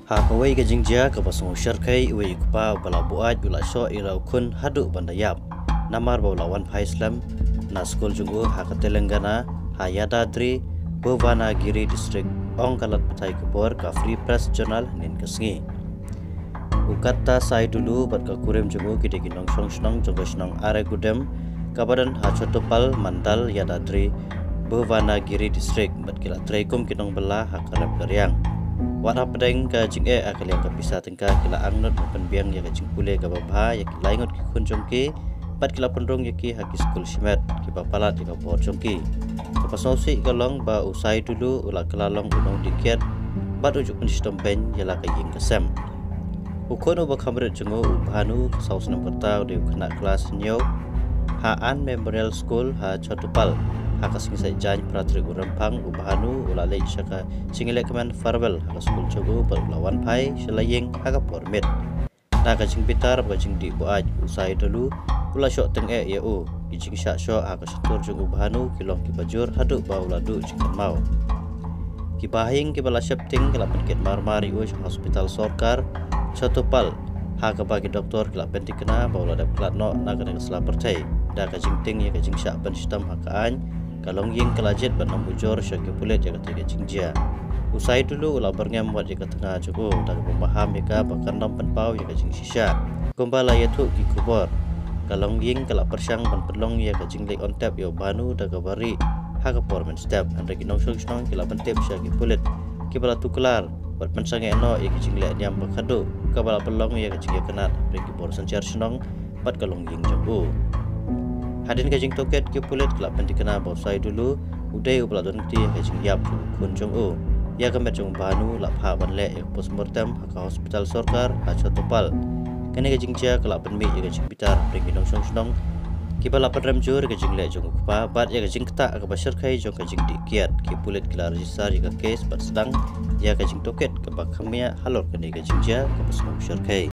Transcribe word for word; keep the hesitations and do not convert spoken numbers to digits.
Ha kawei ka jingjia kaba sngewsarkhei, uwei u kpa uba la buaid u la shoh ïa la u khun haduh ban da ïap. Namar ba u la wan phai slem na skul jong u ha ka Telangana, ha Yadadri Bhuvanagiri District, ong ka lad pathai khubor ka Free Press Journal hynnin ka sngi. U Katta Saidulu bad ka kurim jong u ki dei ki nongshong shnong jong ka shnong Aregudem, kaba don ha Chotupal, Mandal, Yadadri Bhuvanagiri District, bad ki la trei kum ki nongbylla ha ka rep ka riang. Wat hapdeng ka jingeh ha ka liang ka pisa tyngka, ki la angnud ban pynbiang ïa ka jingpule kaba bha ïa ki lai ngut ki khun jong ki, bad ki la pynrung ïa ki ha ki skul shimet kiba palat ïa ka bor jong ki. Kaba sngewsih ka long ba u Saidulu u la kylla long u nongdih kiad bad u ju pynshitom beiñ ïa la ka ïing ka sem. U khun uba kham rit jong u, u Bhanu, ka saw snem ka rta, u dei u khynnah klas hynñiew ha Ann Memorial School ha Chotupal. Ha ka sngi Saitjaiñ, phra tarik u Rymphang, u Bhanu u la leit sha ka jingïalehkmen farewell ha ka skul jong u bad u la wan phai sha la ïing ha ka por miet. Na ka jingbitar bad ka jingdih buaid, u Saidulu u la shoh tyngeh ïa u. Ki jingshah shoh ha ka shyntur jong u Bhanu ki long kiba jur haduh ba u la duh jingkynmaw. Ki bahaïing kiba la sheptieng ki la pynkit mar mar ïa u sha hospital sorkar Chotupal, ha kaba ki doktor ki la pynthikna ba u la dep khlad noh na kane ka sla pyrthei. Da ka jingtieng ïa ka jingshah pynshitom ha ka aiñ, ka longïing ka la jied ban ym ujor sha ki pulit ïa katei ka jingjia. U Saidulu u la byrngem wat ïa ka tnga jong u da kaba maham ïa ka ba kan ym pynpaw ïa ka jingshisha. Kumba la ïathuh ki khubor, ka longïing ka la pyrshang ban pynlong ïa ka jingleit on tep ïa u Bhanu da kaba rieh ha ka por mynstep, hynrei ki nongshong shnong ki la pyntip sha ki pulit kiba la tuklar bad pynsangeh noh ïa ka jingleh niam ba khadduh, kaba la pynlong ïa ka jingïakynad hapdeng ki bor synshar shnong bad ka longïing jong u. Hadien ka jingtohkit, ki pulit ki la pynthikna ba u Saidulu u dei uba la don lynti ha ka jingïap jong u khun jong u. Ïa ka met jong u Bhanu la phah ban leh ïa ka postmortem ha ka hospital sorkar ha Chotupal. Kane ka jingjia ka la pynmih ïa ka jingbitar hapdeng ki nongshong shnong kiba la pynrem jur ïa ka jingleh jong u kpa bad ïa ka jingktah kaba syrkhei jong ka jingdih kiad. Ki pulit ki la register ïa ka case bad sdang ïa ka jingtohkit kaba khmih halor kane ka jingjia kaba sngewsarkhei.